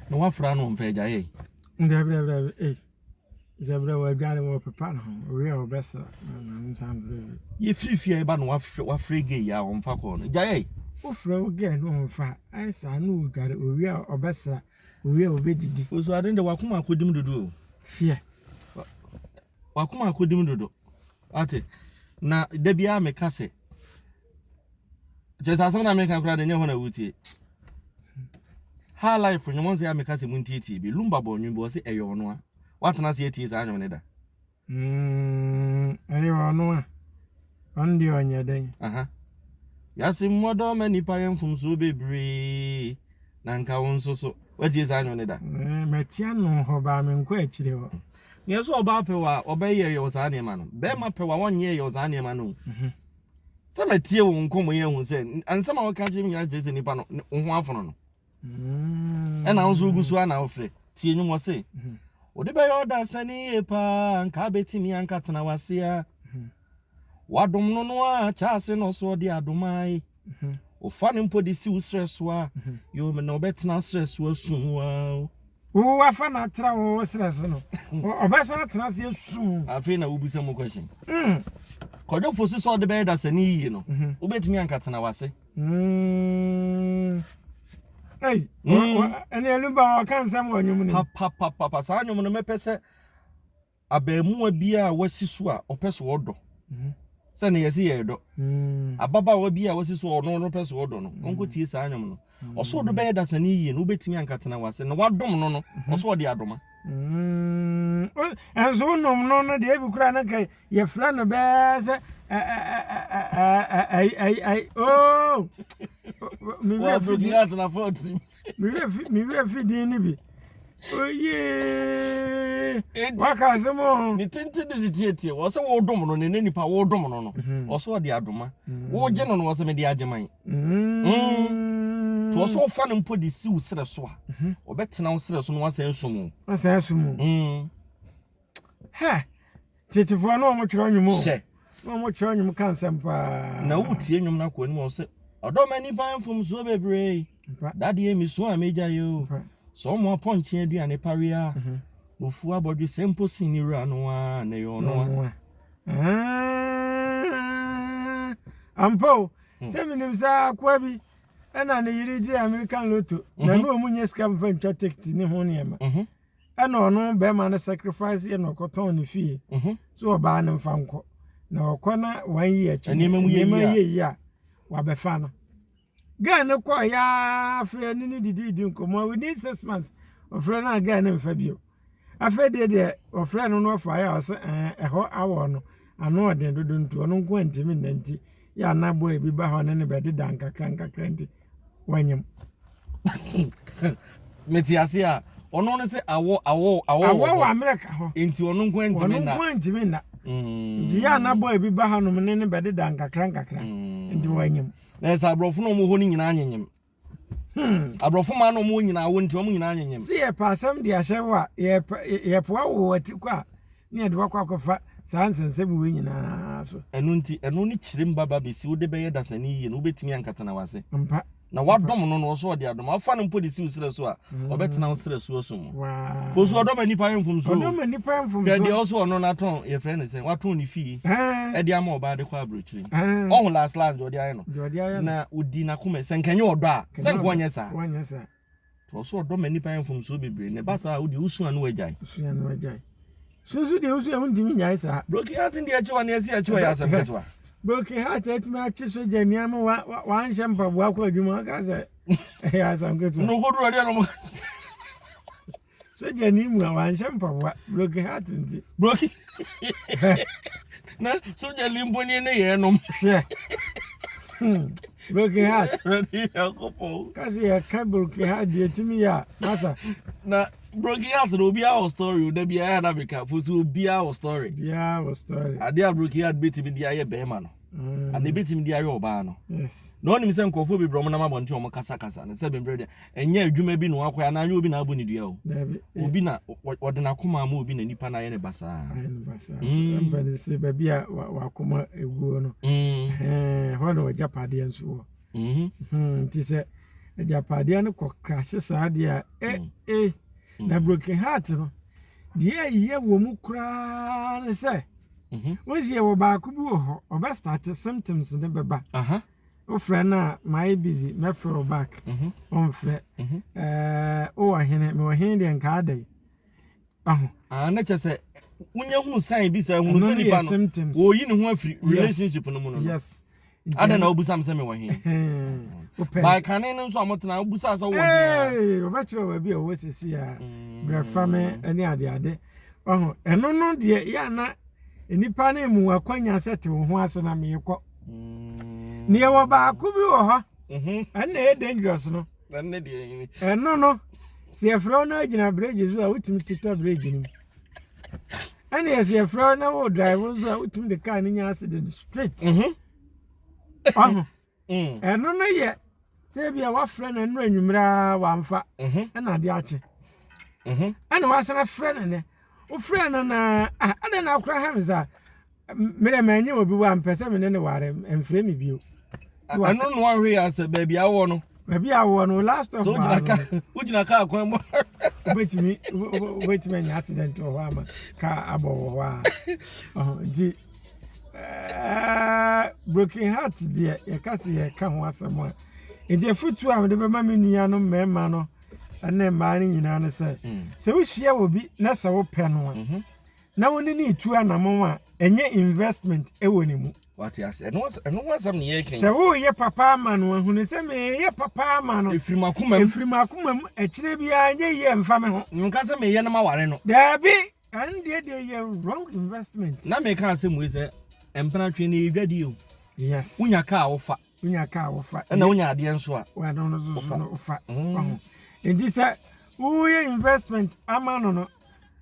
Na wafra no ɔmfa agya yɛ. Dabi dabi dabi ei. Sɛ berɛ wɔadware wɔpepa ne ho owie a wɔbɛsra na na nsa mfrɛ bi. Yɛfiri fie a yɛba no wafrɛ wafrɛ gay a ɔmfa kɔɔ no gya yɛ. Wofrɛ wo gay no ɔmfa ayɛ saa na ɔdware owie a ɔbɛsra owie a ɔbɛdidi. Osu ade de wakoma akɔdim dodo o. Hwɛ. Wakoma akɔdim dodo. Ate na da biara meka sɛ kyerɛ sɛ asɛm na meka koraa de nyɛ hɔ na wotie. High life nnwom sɛ meka sɛ muntietie bi. Lumba bɔ nnwom bi wɔ sɛ ɛyɛ ɔno a. Watena ase atie saa nnwom ne da. Ɛyɛ ɔno a. Ɔno deɛ ɔnyɛ dɛn. Aha. Yɛase mmɔdɔ ma nipa yɛ mfomsoɔ bebree na nka wo nso so. Watie saa nnwom ne da. Matia no hɔ baa menkɔ akyire hɔ. Neɛ sɛ ɔbaa pɛ wɔ a ɔbɛyɛ yɛ wɔ saa nneɛma no. Bɛrima pɛ wɔ a wɔnyɛ yɛ wɔ saa nneɛma no. Sɛ matie wo nkɔmmɔ yi ahu sɛ nsɛm a wɔka kyerɛ me nyinaa kyerɛ sɛ nipa no wo ho afono no. Ɛna wo nso wogu so a na wofrɛ. Tie nnwom wɔ se wode bɛyɛ ɔdasani yie paa nka bɛtumi anka tena wase a wadom no no a kyɛ ase no so ɔde adom ae wofa no mpo de si wo serɛ so a yo na ɔbɛtena serɛ so asu a Wo wafa no atra wo serɛ so no ɔbɛsan atena ase asu. Afei na wobisa mu question. Kwadwo Fosu sɛ ɔde bɛyɛ dasani yie no wobɛtumi anka tena wase. Ei, ɛne ɛnu ba ɔka nsɛm wɔ nnwom no mu. Papapapa saa nnwom no mɛpɛ sɛ abaamuwa bi a wasi so a ɔpɛ so ɔdɔ. Sɛ ne yɛse yɛ dɔ. Ababaawa bi a wasi so ɔno no pɛ so ɔdɔ no. Ɔnkɔ tie saa nnwom no. Ɔsɛ ɔde bɛyɛ dasani yie no wobɛtumi anka tena wase na wadom no no ɔsɛ ɔde adoma. Ɛnso wonom no no deɛ ebi koraa no nka yɛfrɛ no bɛɛ sɛ oo mewerɛ fi din no bi oyee waka asɛm o ne tenten de ne tietie wɔ sɛ wodom no ne ne nipa wodom no no ɔsɛ ɔde adoma wogye no no wɔ sɛ mede agye man nti ɔsɛ ɔfa no mpo de si wo serɛ so a ɔbɛtena wo serɛ so na wasan sum wo wasan sum wo hɛ tetefoɔ na wɔn twerɛ nnwom o hyɛ na wɔn twerɛ nnwom ka nsɛm paa na wotie nnwom no akɔ anim ɔsɛ ɔdɔ ma nipa mfomsoɔ bebree dadeɛ mesu a megya yi o sɛ ɔmo apɔnkye aduane pawe a ofu abɔdwe sɛ mpo sin ne wura no a na ɛyɛ ɔno a ampa o sɛ menim sɛ akoa bi ɛna ne yere gye American lotto na ne ɔmu nyɛ sika mfa ntwa ticket ne ho nneɛma ɛna ɔno bɛrima no sacrifice yɛ na ɔkɔtɔn ne fie so ɔbaa no mfa nkɔ na ɔkɔ na wɔn yi akyi nneɛma yɛ yie a wabɛfa no girl no kɔɔ yaa afei ne ne didi di nkɔmɔ within 6 months ɔfrɛ no a girl no mfa bio. Afei deɛ ɔfrɛ no no ɔfa yɛ a ɔsɛ ɛɛ ɛhɔ awɔ no ano ɔden dodo nti ɔno nko antimi nna nti yɛ ana boy bi ba hɔ ne ne bɛdeda nkakra nkakra nti wanyam. Mete ase a ɔno no sɛ awɔ awɔ awɔ awɔ wɔ Amerika hɔ nti ɔno nko antimi nna ɔno nko antimi nna nti yɛ ana boy bi ba hɔnom ne ne bɛdeda nkakra nkakra nti wanyam. Na ɛsɛ aborɔfo na ɔmo hɔ no nyinaa nyenyem. Aborɔfo maa na ɔmo nyinaa wo nti ɔmo nyinaa nyenyem. Si yɛ pa asɛm de ahyɛ wo a yɛpoa wo wɔ ati kɔ a ne yɛde wakɔ akɔfa saa nsɛnsɛm wei nyinaa so. Ɛno nti ɛno ne kyerɛ baba bɛsi wode bɛyɛ dasani yie no wobɛtumi ankatena wase. Mpa. Na wadom no no ɔso ɔde adom afa no mpo de si wo serɛ so a ɔbɛtena wo serɛ so asom mu. Fosu ɔdɔ ma nipa yɛ mfomso. Ɔdɔ ma nipa yɛ mfomso. Hwɛ deɛ ɔso ɔno n'atɔn yɛfrɛ no sɛ watɔn ne fie ɛde ama ɔbaa de kɔ aburokyire. Ɔho last last deɛ ɔde ayɛ no. Na odi n'akoma sɛ nkɛnyɛ ɔdɔ a sɛ nka ɔnyɛ saa. Ɔnyɛ saa. Ɔso ɔdɔ ma nipa yɛ mfomso bebree ne ba saa wode wosu ano agyae. Wosu ano agyae. Sunsu deɛ wosu a wontumi nyae saa. Broken heart deɛ akyiwa ne ɛsi akyiwa yɛ asɛm ketewa. Broken heart atumi akye sogya ni ama wa wanhyɛ mpaboa kɔ adwuma ɔka sɛ ɛyɛ asɛm ketewa. No koduro deɛ no. Sogya ni mu a wanhyɛ mpaboa broken heart nti. Broken na sogya ni mpo ni ne yɛ nom. Hwɛ. Broken heart. Ready Yakobɔ. Kasi yɛ ka broken heart deɛ timi yɛ a masa. Na broken heart no obiara wɔ story o da biara na meka fosu obiara wɔ story. Obiara wɔ story. Adeɛ a broken heart betumi de ayɛ bɛrima no. Ana ebetumi de ayɛ ɔbaa no. Yes. Na ɔnim sɛ nkurɔfoɔ bebree ɔmo nam abɔnten ɔmo kasakasa no sɛ bebree deɛ ɛnyɛ adwuma bi na wakɔ anaa anyɛ obi na abɔ ne dua o. Dabi. Obi na ɔde n'akoma ama obi na nipa na ayɛ ne basaa. Ayɛ ne basaa. Mpɛ ne sɛ baabi a wakoma eguo no. Ɛhɔ na ɔgya padeɛ nso wɔ. Nti sɛ Agyapadeɛ no kɔ krahye saa deɛ a, eh, eh. Na broken heart no, deɛ ɛyɛ wɔ mu koraa ne sɛ, wɔn si yɛwɔ baako bi wɔ hɔ, ɔbɛ start symptoms no bɛba. Wofrɛ no a, mayɛ busy, mɛfrɛ wo back. Ɔmfrɛ. Ɛɛ, wowɔ hene, mewɔ hene deɛ nka ada yi. Aho. Ah, na kyerɛ sɛ wonya hunu sign bi sɛ hunu sɛ nipa no wɔyi ne ho afiri relationship no mu no. Yes. Adɛn na wobisa me sɛ mewɔ he? By kane no nso a motena wobisa sɛ wowɔ he a. Wɔbɛkyerɛ baabi a wɔwɔ sisi a brɛ fa me ne adeade. Ɔho ɛno no deɛ yɛ ana nnipa no mu akwanya sɛ te wo ho ase na meekɔ. Neɛ wɔ baako bi wɔ hɔ ɛnna ɛyɛ dangerous no. Ɛno no sɛ yɛfrɛ wo na agyina bridge so a wotumi tetɔ bridge no mu. Ɛnna yɛ sɛ yɛfrɛ wo na wo drive nso a wotumi de car no nya accident straight. Ɔho ɛno no yɛ sɛ bi a wafrɛ no ɛno anwummerɛ a wamfa ɛna ade akye ɛna wasan afrɛ no nɛ wofrɛ no na ah adɛn na akora ha me saa mmerɛ manyɛ obi wa mpɛ sɛ me ne ne ware mfrɛ me bio. Ɛno no ahwe yɛ sɛ baabi awɔ no. Baabi awɔ no last of all. Wogyina kaa kwan mu. Wobɛtumi wobɛtumi anya accident wɔ hɔ ama kaa abɔ wɔ hɔ a. Nti broken heart deɛ yɛka sɛ yɛka ho asɛm a nti afotuo a mede bɛma me nuanom mmarima no ne mmaa no nyinaa no sɛ sɛ wohyia wɔ bi na sɛ wopɛ no a na wo ne no retu anamɔn a, ɛnyɛ investment wɔ ne mu. Wate ase. Ɛno ɛno ho asɛm na yɛreka yi. Sɛ woreyɛ papa ama no, ahunu sɛ meyɛ papa ama no. Efiri m'akoma mu. Efiri m'akoma mu. Ɛkyerɛ biara nyɛ yie mfa me ho. Nka sɛ meyɛ no maware no. Daabi, ɛno deɛ deɛ yɛ wrong investment. Na meka asɛm wei sɛ mpena twe no yɛ dwadie o. Yes. Wonya kaa wofa. Wonya kaa wofa. Ɛna wonya adeɛ nso a. Wɔn no nso so no wofa. Nti sɛ woyɛ investment ama no no.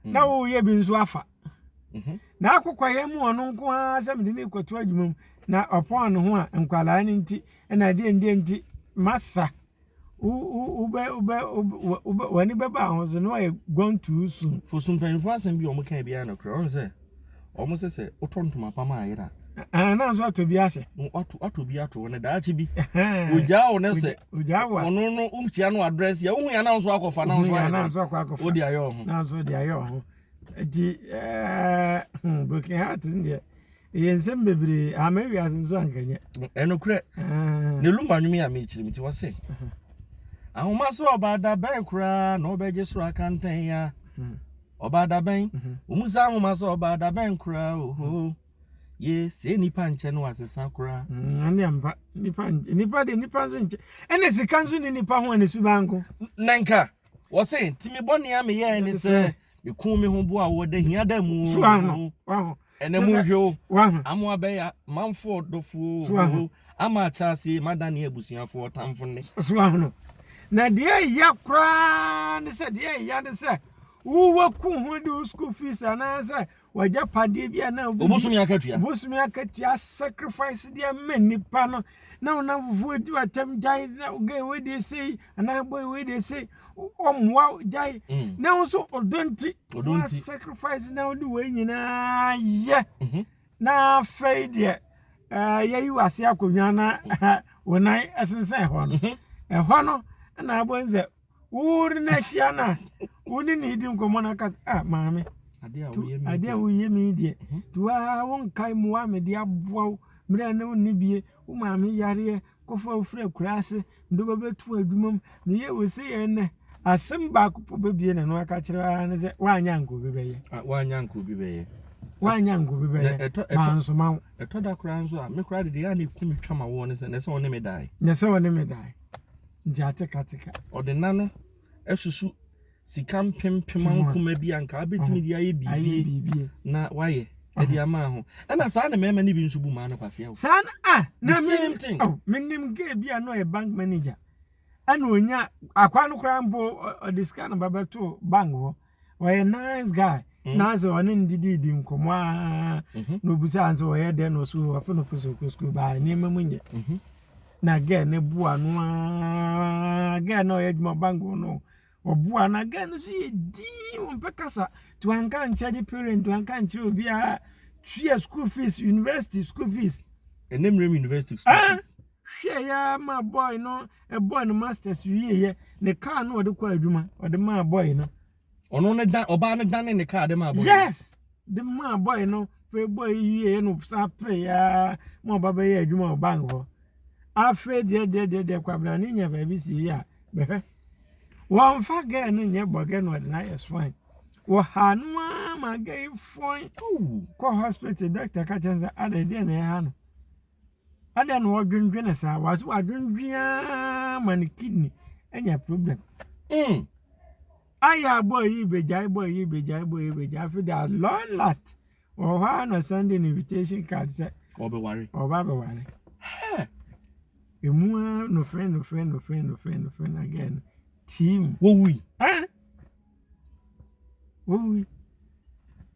na mm. woyɛ bi nso afa mhm. na akokɔyɛ mu ɔno nko ara sɛ mede ne kɔto adwuma mu na ɔpɔn ne ho a nkwalaa no nti ɛna adeɛ ndeɛ nti masa wobɛ wobɛ wobɛ w'ani bɛba ho so na wayɛ gone too soon. fosu mpanyinfoɔ asɛm bi a wɔn kan biara no korɛ ɔn sɛ wɔn sɛ sɛ wotɔ ntoma pam a ayera. Ɛn na nso atɔ bi ahyɛ. Wato atɔ bi ato wɔn daakye bi. Ogyaa wɔn sɛ. Ogyaa wɔn. Ɔno no wokyia no address yɛ wohu yɛn na nso akɔfa na nso ayɛ. Na nso akɔ akɔfa. Wode ayɛ ɔho. Na nso de ayɛ ɔho. Eti ɛɛ broken heart n deɛ ɛyɛ nsɛm bebree ama wiase nso ankanyɛ. Ɛnokorɛ. Ne lumba nwom yi a mekyerɛ mu ti wɔ se. Ahoma so ɔbaa da bɛn koraa na ɔbɛgye soro akantɛn ya. Ɔbaa da bɛn? Wɔn sa ahoma sɛ ɔbaa da bɛn koraa oho. Ye sɛ nipa nkyɛ no asesa koraa. Ɛne ampa nipa nipa de nipa nso nkyɛ ɛne sika nso ne nipa ho ɛne suban ko. Na nka wɔse nti me bɔne a meyɛɛ ne sɛ meku me ho boa wɔ da hia da mu. So ano waho. Ɛnɛ mu nhwɛ o. Amo abɛya manfoɔ dɔfoɔ o. Ama akyɛ ase madane abusuafoɔ ɔtamfo nne. So ano. Na deɛ ɛya koraa ne sɛ deɛ ɛya ne sɛ wowɔ ho de wo school fees anaasɛ w'agyapadeɛ bi a na wobosome akatua wobosome akatua sacrifice de ama nipa no na wo namfofoɔ di w'atam gyae na gay wei deɛ sei anaa boy wei deɛ sei ɔmmoa gyae na wo nso ɔdɔ nti wa sacrifice na wode wei nyinaa yɛ mhm. na afei deɛ yɛyi w'ase akonnwa na wo nan ɛsensɛn hɔ no mhm. ɛhɔ no na abɔ nsɛ Wo ne no ahyia no a, wo ne no redi nkɔmmɔ no aka ah maame, adeɛ a woyɛ mi deɛ, mhm. to a wonkae mmoa a mede aboa wo mmerɛ a ne wo nni bie, wo maame yareɛ, kɔfa wo firi akura ase, mede wobɛbɛto adwuma mu, meyɛ wo sɛ yɛ nnɛ. Asɛm baako po bɛbie na no aka kyerɛ ara ne sɛ woanyɛ anka obi bɛyɛ. Ah, woanyɛ anka obi bɛyɛ. Woanyɛ anka obi bɛyɛ. Mansoma wo. Ɛtɔ da koraa nso a, me koraa de deɛ a na ɛku me twa ma woɔ ne sɛ, na ɛsɛ ɔne me dae. Na ɛsɛ ɔne me dae. Nti atekateka. Ɔde nna no asusu sika mpempem ankoma bi a nka abɛtumi de ayɛ biribi na wayɛ ɛde ama ho. Ɛna saa na mmarima no bi nso bu mmaa no kwasea o. Saa na ah na me same oh menim gay bi a na ɔyɛ bank manager. Ɛna onya akwa no koraa mpo ɔde sika no ba bɛto bank hɔ. Ɔyɛ nice guy. Na sɛ ɔne no dididi nkɔmmɔ a na obisaa sɛ ɔyɛ dɛn na ɔso afei na ɔpɛ sɛ ɔkɔ sukuu baa nneɛma mu nyɛ. Na girl no boa no ara girl no a ɔyɛ adwuma bank hɔ no ɔboa no girl no nso yɛ dinn ɔmpɛ kasa nti wanka ankyerɛ ne parent wanka ankyerɛ obiara tua school fees university school fees. Ɛnɛ mmerɛ mu university school fees. Hwɛeɛ ara maa boy no ɛbɔɔ ne masters wieeɛ. Ne car no ɔde kɔ adwuma ɔde maa boy no. Ɔno ne dan ɔbaa no dane ne car de maa boy. Yes, de maa boy no. Afei boy yi wieeɛ no san pereeɛ ara ma ɔba bɛyɛ adwuma wɔ bank hɔ. Afei deɛ deɛ deɛ deɛ Kwabena ne nya baabi si yi a bɛhwɛ. Wɔmfa girl no nyɛ bɔgɛ na ɔde no ayɛ swine. Wɔhaa no ara ma girl yi fɔn kɔ hospital doctor ka kyerɛ no sɛ adɛn deɛ na ɛha no. Adɛn na ɔdwendwene saa? Wɔase wadwendwen ara ma ne kidney anya problem. Ayɛ a boy yi begyae, boy yi begyae, boy yi begyae. Afei de at long last, wɔ hɔ ara na ɔsan de ne invitation card sɛ ɔbɛware. Ɔba abɛware. Emu ara nofrɛ nofrɛ nofrɛ nofrɛ nofrɛ na girl no team. Wɔwui. Eh? Wɔwui.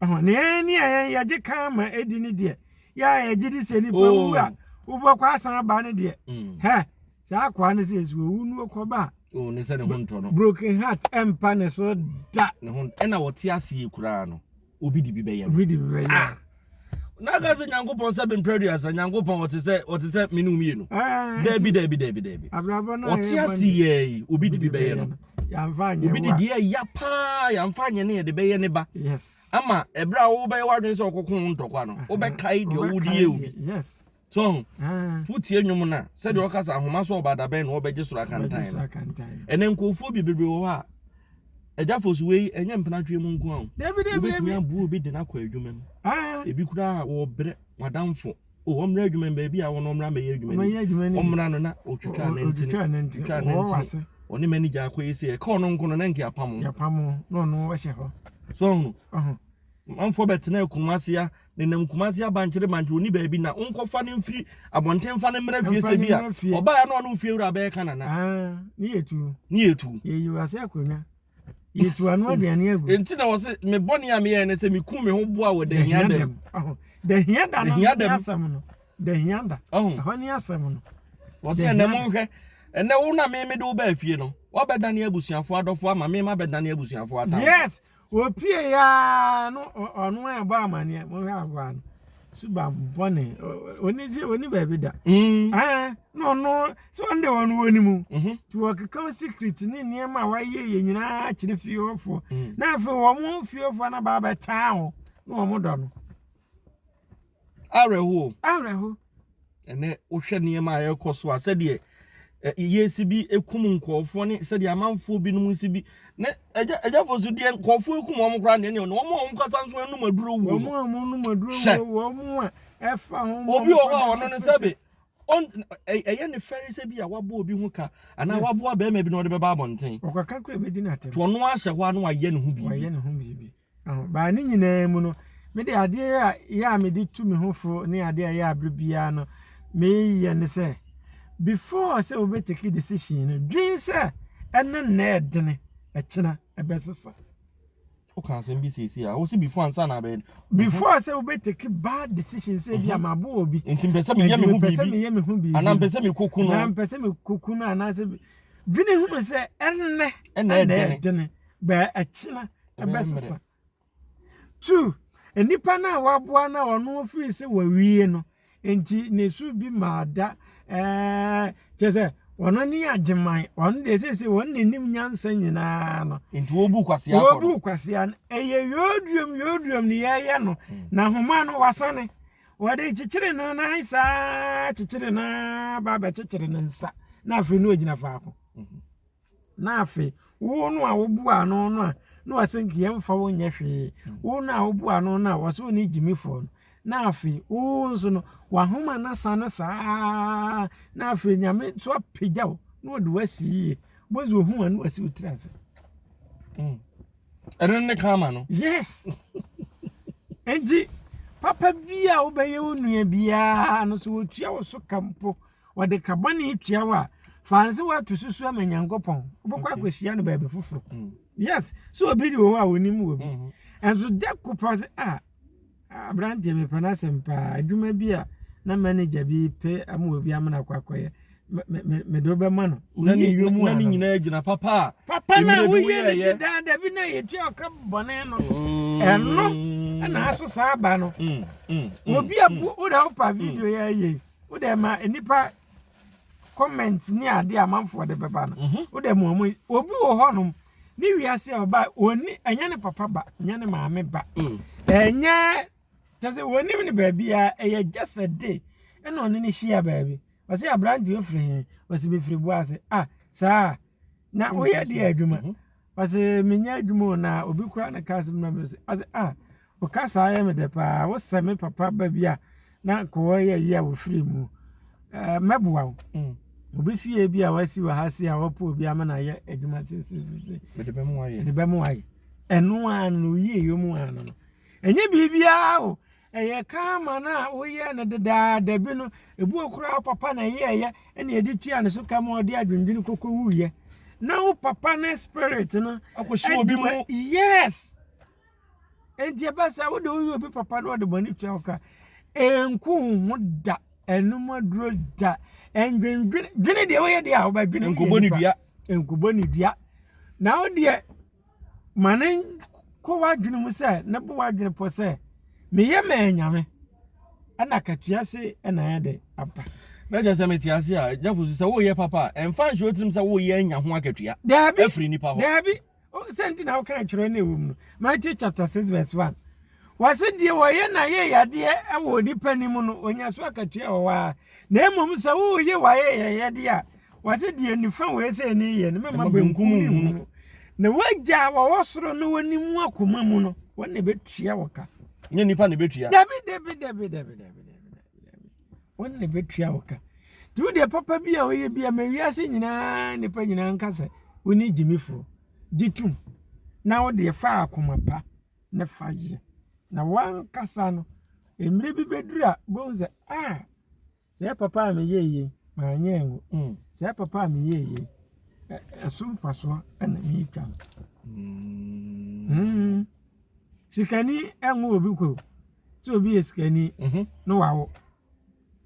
Ɛhɔ na yɛn ni a yɛn yɛgye kan ma edi ne deɛ. Yɛ a yɛgye di sɛ nipa wu a oh. wobɛkɔ asan aba ne deɛ. Hɛ saa akoa no sɛ esi owu no kɔba a. Oh, ne sɛ ne ho ntɔ no. Broken heart ɛmpa ne so da. Ne ho ɛna wɔte ase yi koraa no obi de bi bɛyɛ no. Obi de bi bɛyɛ. Ah. Na aka sɛ Nyankopɔn sɛ bemprɛ aduasa Nyankopɔn ɔte sɛ ɔte sɛ mene mmienu. Ah, Daabi daabi daabi daabi. Abrabɔ no Ɔte ase yɛ yi obi de bi bɛyɛ no. Yɛamfa anyɛ Obi de deɛ ɛya paa yɛamfa anyɛ ne yɛde bɛyɛ ne ba. Yes. Ama ɛberɛ a wobɛyɛ w'adwene sɛ ɔkɔko wo ntɔkwa no wobɛkae deɛ wode yɛ obi. Yes. So wotie nnwom no a sɛdeɛ ɔka sɛ ahoma so ɔba dabɛn na ɔbɛgye soro akantan no ɛnɛ nkurɔfoɔ bi bebree wɔ hɔ a agyafo so wei ɛnyɛ mpenatweɛ mu nko a wobɛtumi aboa obi de no akɔ adwuma mu ebi koraa wɔbrɛ wadamfo o ɔmmra adwuma mu baabi a wɔn ɔmmra mmɛyɛ adwuma ni ɔmmra no na ɔtwitwa nantini twitwa nantini ɔne manager akɔ yɛ sɛ ɛka ɔno nko no na nka yapamo yapamo na ɔno ɔhyɛ hɔ so ɔho manfoɔ bɛtena Kumasi a nenam Kumasi abankyere bankyere ɔni baabi na wonkɔfa no mfiri abɔnten mfa no mmra fie sɛ bi a ɔbaeɛ na ɔne ofie wura bɛyɛ ka nana. Ah, ne yɛ tu. Ne yɛ tu. Yɛyi wase akonnwa. Yɛtu ano aduane agu. Enti na wɔse me bɔne a meyɛɛ ne sɛ meku me ho boa wɔ dahia dam. Dahia da no ne asɛm no. Dahia da. Ɛhɔ ne asɛm no. Wɔse ɛnɛ monhwɛ ɛnɛ wo na me mede wo baa fie no wabɛdane abusuafoɔ adɔfoɔ ama me mabɛdane abusuafoɔ atamfo. Yes, Wɔpie aa no ɔno a ɛbɔ amaneɛ monhwɛ akoa no suban bɔne ɔni sɛ ɔni baabi da mm. na ɔno sɛ ɔno deɛ ɔno wɔ ne mu mhm. nti wɔkeka secret ne nneɛma a wayɛ yɛ nyinaa kyerɛ fiefoɔ mm. na afei wɔn fiefoɔ no ba bɛtaa ho na wɔn dɔ no Awerɛhoɔ. Awerɛho. Ɛnɛ wohwɛ nneɛma a ɛrekɔ so a sɛdeɛ yɛsi bi ekum nkurɔfoɔ ne sɛdeɛ amanfoɔ binom si bi ne ɛgya ɛgyafoɔ so deɛ nkurɔfoɔ ekum wɔn koraa deɛ ne wɔn a wɔn kasa nso anum aduro wuo no. Wɔn a wɔn num aduro wuo wɔn a ɛfa ho. Obi wɔ hɔ a ɔno ne sɛbe ɛyɛ ne fɛre sɛ bi a wabɔ obi ho ka anaa waboa bɛrima bi na ɔde bɛba abɔnten. Ɔkɔka kura bɛdi n'atɛm. To ɔno ahyɛ hɔ a na wayɛ ne ho biribi. Wayɛ ne ho biribi. Baa ne nyinaa mu no, me de adeɛ a yɛ a mede tu me ho fo ne adeɛ a ɛyɛ a bere biara no meyɛ ne sɛ before sɛ wobɛtake decision no dwen sɛ ɛne nnɛ ɛdene ɛkyena ɛbɛsesa. Woka asɛm bi seesei a wose before ansa na abɛyɛ before sɛ wobɛtake bad decision sɛ bi a mhm. mabo obi nti mpɛ sɛ meyɛ me ho biribi meyɛ me ho biribi anaa mpɛ sɛ mekɔku no anaa mpɛ sɛ mekɔku no anaasɛ dwene ho sɛ ɛnnɛ ɛnɛ ɛdene bɛɛ ɛkyena ɛbɛsesa. Two, nnipa no a waboa no a ɔno firi sɛ wawie no, nti ne so bi maa da ɛɛ kyerɛ sɛ ɔno ne agyeman ɔno deɛ sɛsɛ wɔn n'anim nyansa nyinaa no. Nti wɔbu kwasea kɔ no. Wɔbu kwasea no ɛyɛ yooduom yooduom ne yɛyɛ no hmm. na homa no wasane wɔde kyekyere no nan saa kyekyere no ba bɛkyekyere ne nsa na afei no ogyina faako. Mm-hmm. Na afei, wo no a woboa ano no a, na wɔse nka yɛmfa wo nyɛ hwee. Wo no a woboa ano no a, wɔse wo ne gyimifoɔ no. Na afei, wo nso no, wahoma no asane saa. Na afei, Nyame nso apagya wo na ɔde wo asi yie. Wobɛhu sɛ ohu a na wasi wo tiri ase. Mm. Ɛno ne karma no. Yes. Enti, papa bi a wobɛyɛ wo nua biara no so wɔtua wo so ka mpo. Wɔde ka bɔne tua wo a, fa no sɛ woato susu ama Nyankopɔn. Wobɛkɔ akɔhyia no baabi foforɔ. Mm. Yes, sɛ obi de wɔ hɔ a onim wɔ bi. Mm-hmm. Ɛnso da ko pa sɛ, ah, aberanteɛ mepɛ no asɛm paa. Adwuma bi a na manager bi pɛ ama obi amena akɔ akɔyɛ. Mede wobɛma no. Na ne nyinaa gyina papa a. Papa no a woyɛ no dedaada bi na yɛtua ɔka bɔne no. Mm. Ɛno ɛna aso saa aba no. Mm, mm, Obi a wode wopa video yɛ yɛ. Wo dɛ ma nnipa Comment ne adeɛ a amanfoɔ de bɛba no, wode mo ɔmo obi wɔ hɔnom ne wiase a ɔba ɔni ɛnyɛ ne papa ba, ɛnyɛ ne maame ba, ɛnyɛ kyɛ sɛ wɔnim ne baabiara, ɛyɛ just a day ɛna ɔne ne hyia baabi. Ɔsɛ aberante ofiri he? Ɔsɛ mefiri Boase. Ah, saa na woyɛ deɛ adwuma? Ɔsɛ menyɛ adwuma o, na obi kora ne kaa sɛ na mese. Ɔsɛ ah, woka saa yɛ me dɛ paa, wosɛ me papa ba bi a na nka wɔyɛ yi a wɔfiri mu. Mɛboa wo. Obi fie bi a wasi wɔ ha si a wɔpɛ obi ama no ayɛ adwuma sesesese. Mede bɛmo ayɛ. Mede bɛmo ayɛ. Ɛno ara no, oyie yɛ mu ara no no. Ɛnyɛ biribiara o. Ɛyɛ karma no a woyɛɛ no dedaada bi no, ebi wɔ koraa wo papa na ɛyɛɛyɛ ɛna yɛde tua ne so ka ma ɔde adwendwene kɔkɔ wuiɛ. Na wo papa ne spirit no akɔhyɛ obi mu. Yes. Enti ɛba sɛ wode woyɛ obi papa na ɔde bɔne tua wo ka. Ɛnku wo ho da, ɛnom aduro da, ɛndwendwene, dwene deɛ woyɛ deɛ a wobɛdwene. Nkɔbɔ ne dua. Nkɔbɔ ne dua. Na wo deɛ ma no nkɔ w'adwene mu sɛ na bɔ w'adwene pɔ sɛ meyɛ ma anyame ɛna akatua se ɛna ayɛ dɛ aba. Na kyerɛ sɛ mete ase a gyafo so sɛ woyɛ papa a ɛmfa nhyɛ wo tirim sɛ woyɛ anya ho akatua Daabi, afiri nipa hɔ. Daabi, sɛ nti na woka atwerɛ no ɛwɔ mu no, Matthew chapter 6 verse 1. Wɔse deɛ wɔyɛ n'ayɛyɛdeɛ wɔ onipa no mu no, ɔnya so akatua wɔ hɔ ara. Na mmom sɛ woyɛ w'ayɛyɛdeɛ a, wɔse deɛ nifa wei sɛ ne yɛ no, mɛma benkum ne hunu. Na w'agya a wɔwɔ soro no wɔnim akoma mu no, wɔn na ɛbɛtua wo ka. Nyɛ nipa na ɛbɛtua. Dabi, dabi, dabi, dabi, dabi, dabi. Wɔn na ɛbɛtua wo ka. Nti wo deɛ papa bi a wɔyɛ bi a ma wiase nyinaa nipa nyinaa nka sɛ wo ne gyimifoɔ. Gye tom. Na wo deɛ fa akoma pa. ne fa yɛ. Na w'ankasa no, mmerɛ bi bɛduru a, wobɛhu sɛ, ah, sɛɛ papa a meyɛɛ yei, manyɛ angu. Mm. Sɛɛ papa a meyɛɛ yei, ɛso mfasoɔ na meretwa no. Mm. Mm. Sikani ɛnwo obi kwa o. Sɛ obi yɛ sikani mm -hmm. na wawo.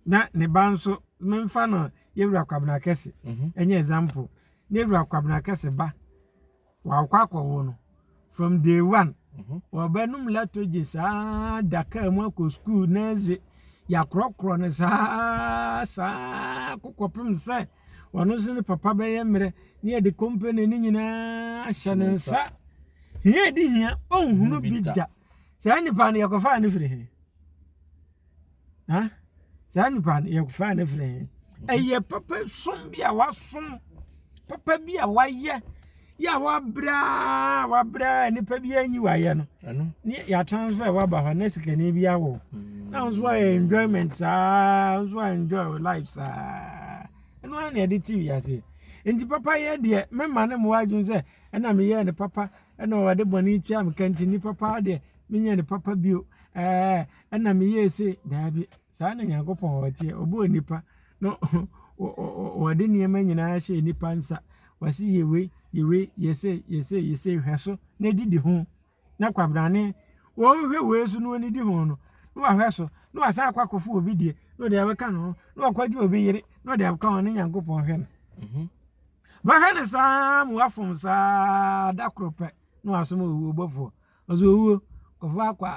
Na ne ba nso, memfa no yɛwura Kwabena Kɛse. Mm -hmm. Ɛnyɛ example. Ne yɛwura Kwabena Kɛse ba Wakɔ akɔwo no from day one. Wɔbɛnom latogye saa da kaa mu akɔ school nursery. Yɛakorɔkorɔ no saa saa kokɔpem sɛ ɔno nso ne papa bɛyɛ mmerɛ ne yɛde company no nyinaa ahyɛ ne nsa. Hia di hia ɔnhunu bi da. Saa nipa no yɛkɔfaa no firi he? Ha? Saa nipa no yɛkɔfaa no firi he? Mhm. Ɛyɛ papa som bi a wasom, papa bi a wayɛ, yɛ a wabrɛ a wabrɛ a nipa bi anyi wayɛ no. Ne yɛatransfer waba hɔ na sikani bi awo. Mm. Na nso ayɛ enjoyment saa, nso ayɛ enjoy life saa. Ɛno ara na yɛde te wiase. Nti papa yɛ deɛ mɛma ne mmoa adwene sɛ ɛna meyɛɛ no papa ɛna ɔde bɔne tua me ka nti nipa paa deɛ menyɛ no papa bio ɛɛ ɛna meyɛɛ se daabi saa na Nyankopɔn ɔteɛ ɔbɔɔ nipa no wɔde nneɛma nyinaa hyɛ nipa nsa wɔse yɛ wei yɛ wei yɛ sei yɛ sei yɛ sei hwɛ so na didi ho na kwabrane wɔhwɛ wei so na wɔnidi ho no na wahwɛ so na wasan akɔ akɔfo obi deɛ na ɔde abɛka ne ho na wakɔgye obi yere na ɔde abɛka ho ne Nyankopɔn hwɛ no mhm. Bɛhwɛ no saa ma wafom saa da koro pɛ na wasoma owuo bɔfoɔ. Ɔsɛ owuo, kɔfa akwa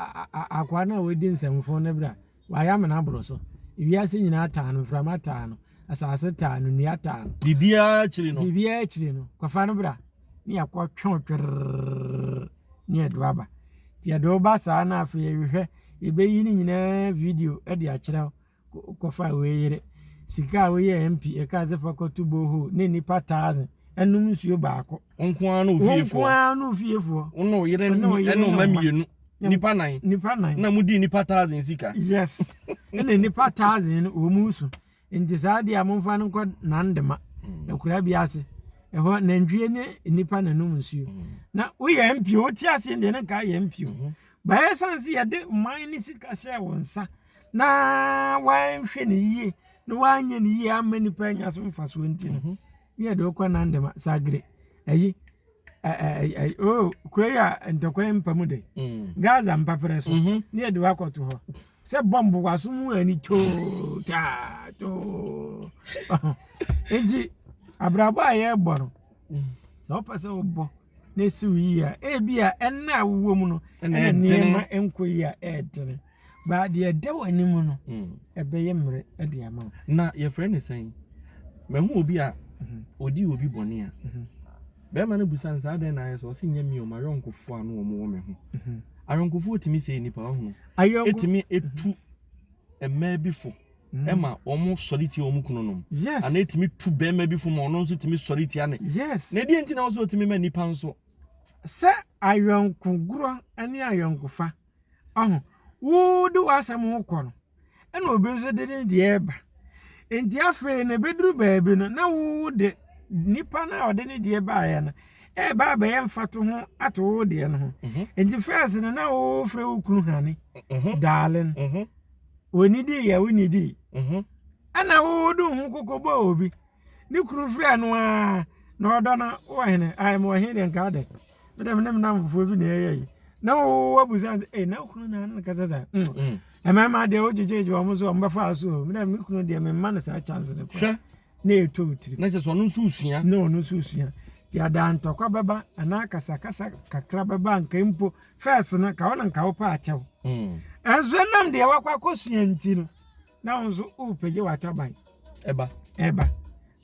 akoa no a wadi nsɛmfo no bra. Wayɛ amena aboro so. Wiase nyinaa taa no, mframa taa no, asase taa no, nnua taa no. Biribiara akyiri no. Biribiara akyiri no. Kɔfa no bra. Ne yɛakɔtwe wo twerrrr ne yɛde wo aba. Nti yɛde wo ba saa na afei yɛhwehwɛ, yɛbɛyi ne nyinaa video de akyerɛ wo. kɔfaa wei yere. Sika a woyɛɛ MP ɛkaa sɛ fa kɔto borehole ne nnipa thousand ɛnom nsuo baako. Wo nko ara ne wo fiefoɔ. Wo nko ara ne wo fiefoɔ. Wo ne wo yere ne wo mma mmienu. Nnipa nan. Nnipa nan. Na mo di nnipa thousand sika. Yes. Ɛna nnipa thousand no wɔn mu so. Nti saa deɛ a momfa no nkɔ Nandema. Mm. Akura bi ase. Ɛhɔ nantwie ne nnipa na nom nsuo. Mm. Na woyɛ MP wote aseɛ deɛ ne nka yɛ MP o. Mm-hmm. Bɛyɛ san sɛ yɛde man ne sika hyɛɛ wɔn nsa. na wanhwɛ no yie na wanyɛ no yie amma nipa anya so mfasoɔ nti no mhm. ne yɛde wokɔ nandema sagre ayi ɛɛ o kuro yi a ntɔkwa yi mpa mu de mm. gaza mpaprɛ so mhm. ne yɛde wakɔto hɔ sɛ bɔmbo waso mu ani too taa too nti abrabɔ a yɛrebɔ no mm. sɛ wopɛ sɛ wobɔ na esiw yie a ebi a ɛnna a wowɔ mu no ɛna nneɛma nkɔ yie a ɛɛdene Ba deɛ ɛda w'anim no, mm. ɛbɛyɛ mmerɛ de ama wo. Na yɛfrɛ no sɛn? Mahu obi a ɔdi obi bɔne a, bɛrima no busa no sɛ adɛn na ayɛ sɛ ɔse nyɛ me o, m'ayɔnkofoɔ a na wɔn wɔ me ho. Ayɔnkofoɔ tumi sɛe nnipa, wahunu. Ɛtumi ɛtu mmaa bi fo ɛma wɔn sɔre tia wɔn kununom. Yes. Anaa ɛtumi tu bɛrima bi fo ma ɔno nso tumi sɔre tia ne. Yes. Na ɛdeɛ nti na wɔsɛ ɔtumi ma nnipa nso. Sɛ ayɔnkogorɔ ne ayɔnkofa, ɔho, wode w'asɛm ho kɔ no, ɛna obi nso de ne deɛ reba. Nti afei no ɛbɛduru baabi no na wode nipa no a ɔde ne deɛ baeɛ no ɛreba abɛyɛ mfatoho ato wo deɛ no ho. Mhm. Nti first no na wofrɛ wo kunu hane, darling. Ɔnidii yɛ wonidii. Ɛna wode wo ho koko bɔɔ obi. Ne kunu frɛ no ara na ɔdɔ no wɔ hene ayɛ ma ɔhene deɛ nka adɛ. Mede me ne me namfofoɔ bi na ɛyɛ yi. Na woabusa sɛ, ei na wo kunu na no kasa saa. Mmarima deɛ wogyegyegye wɔn so wɔn bɛfa so o. Mede me kunu deɛ memma no saa chance no koraa. Hwɛ. Na ɛtɔ wo tirim. Na kyerɛ sɛ ɔno nso sua. Na ɔno nso sua. Nti adaa ntɔkwa bɛba anaa kasakasa kakra bɛba nka mpo first no ka wo na nka wopɛ akyɛw. Ɛnso ɛnam deɛ wakɔ akɔsua nti no na wo nso wopagye w'ataban. Ɛba. Ɛba.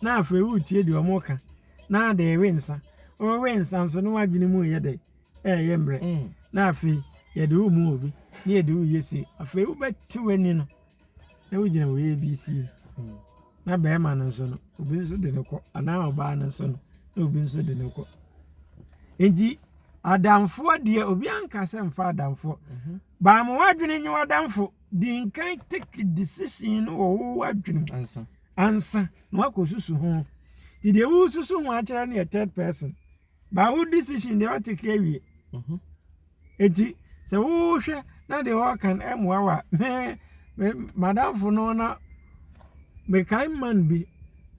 Na afei woretie deɛ wɔka na de rewe nsa. Worewe nsa nso na w'adwene mu reyɛ dɛ ɛreyɛ mmerɛ. Na afei yɛde wo mu obi na yɛde wo yɛ sei. Afei wobɛte w'ani no na wogyina wɔ ABC mu. Na bɛrima no nso no obi nso de no kɔ anaa ɔbaa no nso no na obi nso de no kɔ. Nti adamfoɔ deɛ obi anka sɛ mfa adamfoɔ. Baama w'adwene nye w'adamfo. Di nkan take decision no wɔ wo w'adwene mu. Ansa. Ansa na wakɔsusu ho. Nti deɛ wosusu ho akyerɛ no yɛ third person. Ba wo decision deɛ watake awie. Eti sɛ wohwɛ na deɛ ɔka no ɛmmoa wo a, me me madamfo no na mekae man bi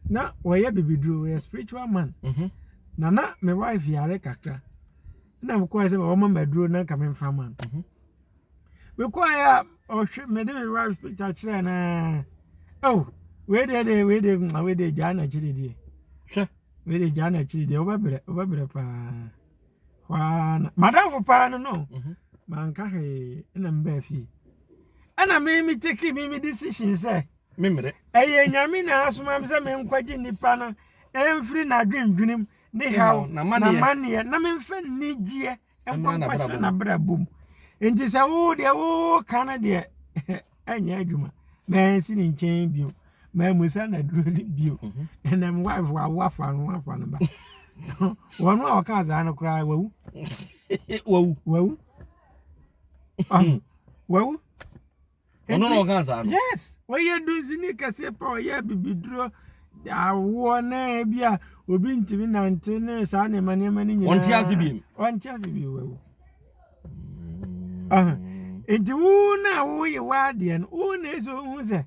na ɔyɛ bibiduro, ɔyɛ spiritual man. Na na me wife yare kakra. Na mekɔɛ sɛ ɔma me aduro na nka memfa ma no. Mekɔɛ a ɔhwɛ mede me wife picture kyerɛɛ no a, oh wei deɛ deɛ wei deɛ wei deɛ gyaa n'akyiri deɛ. Hwɛ. Wei deɛ gyaa n'akyiri deɛ wobɛbrɛ wobɛbrɛ paa. Hɔ ara na madamfo paa no no. Manka hwee ɛna mbaa fie. Ɛna me me take me me decision sɛ. Memmerɛ. Ɛyɛ Nyame na asoma me sɛ menkɔgye nipa no ɛmfiri n'adwendwenem ne haw n'amanneɛ na memfa nigyeɛ nkɔnkɔhyɛ n'abrabɔ mu. Nti sɛ wo deɛ woka no deɛ ɛnyɛ adwuma. Mansi ne nkyɛn bio. Mammusa n'aduro no bio. Ɛnna me wife wawo afa no afa no ba. Wɔn a wɔka saa no koraa wawu. Wawu. Wawu. Wawu. Ɔno na ɔka saa no. Yes, ɔyɛ dunsini kɛseɛ pa ɔyɛ bibiduro awoɔ na bi a obi ntumi nante ne saa nneɛma nneɛma no nyinaa. Ɔnte ase biem. Ɔnte ase biem wawu. Nti wo na woyɛ w'adeɛ no wo na ɛsɛ ohu sɛ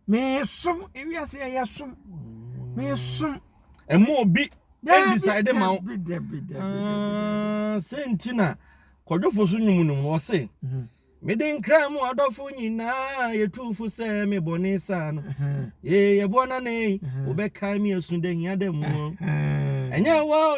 mesom ewiase ɛyɛ som mesom. Ɛmu obi ɛdecide ma wo. Dabi dabi dabi dabi. Sɛ nti na kɔdwofo so nwom no mu ɔse. Mede nkra mu adɔfo nyinaa yɛtu fo sɛ me bɔne saa no. Ee yɛboa na ne wobɛkae me asu da hia da mu. Ɛnyɛ wa.